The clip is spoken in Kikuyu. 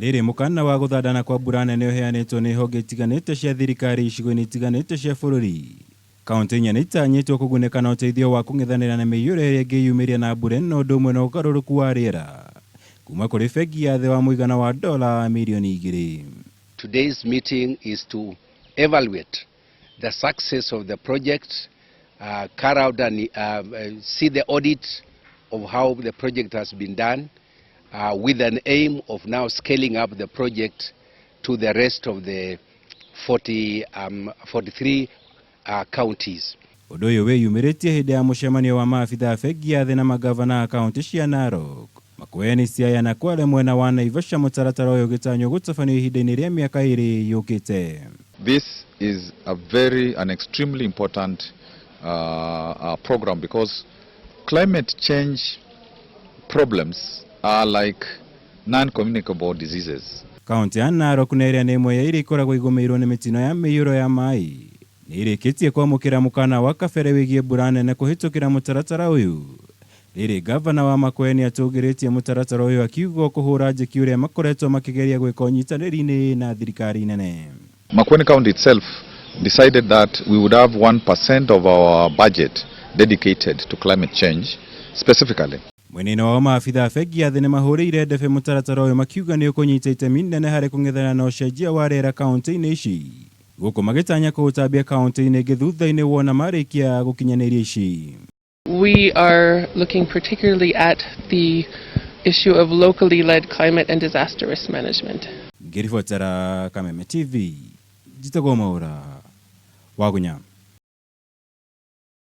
Rĩrĩ mũkana wa gũthandana kwa mbura nene ũheanĩtwo nĩ honge itiganĩte cia thirikari icigo-inĩ itiganĩte cia bũrũri. Kauntĩ inya nĩ itanyĩtwo kũgunĩka na ũteithio wa kũng'ethanĩra na mĩiyũro ĩrĩa ĩngĩyumĩria na mbura ĩno ũndũ ũmwe na ũgarũrũku wa rĩera kuma kũrĩ bengi ya thĩ wa mũigana wa dola mirioni 2. Today's meeting is to evaluate the success of the project, carry out and see the audit of how the project has been done, with an aim of now scaling up the project to the rest of the 43 counties. Ũndũ ũyũ wĩyumĩrĩtie hĩndĩ ya mũcemanio wa maabitha a bengi ya thĩ na magavana a kaunti cia Narok, Makueni, Siaya na Kwale mwena wa Naivasha. Mũtaratara ũyũ ũgĩtanywo gũtabanio ihinda-inĩ rĩa mĩaka 2 yũkĩte. This is a very an extremely important program because climate change problems are like non-communicable diseases. Kaunti ya Narok na ĩrĩa nĩ ĩmwe ya iria ikoragwo igũmĩirwo nĩ mĩtino ya mĩiyũro ya maĩ nĩ ĩrĩkĩtie kwamũkĩra mũkana wa kabere wĩgiĩ mbura nene kũhĩtũkĩra mũtaratara ũyũ. Rĩrĩ gavana wa Makueni atũgĩrĩtie mũtaratara ũyũ akiuga kũhũra njeki ũrĩa makoretwo makĩgeria gwĩka ũnyitanĩri-inĩ na thirikari nene. Makueni County itself decided that we would have 1% of our budget dedicated to climate change specifically. Mwena-inĩ wao, maabitha a bengi ya thĩ nĩ mahũrĩire ndebe mũtaratara ũyũ makiuga nĩ ũkũnyita itemi nene harĩ kũng'ethana na ũcenjia wa rĩera kaunti-inĩ ici, gũkũ magĩtanya kũũtambia kaunti-inĩ ingĩ thutha-inĩ wona marĩkia gũkinyanĩria ici. We are looking particularly at the issue of locally led climate and disaster risk management. Ngĩribotera Kameme TV, njĩtagwo Mwaura Wagunya.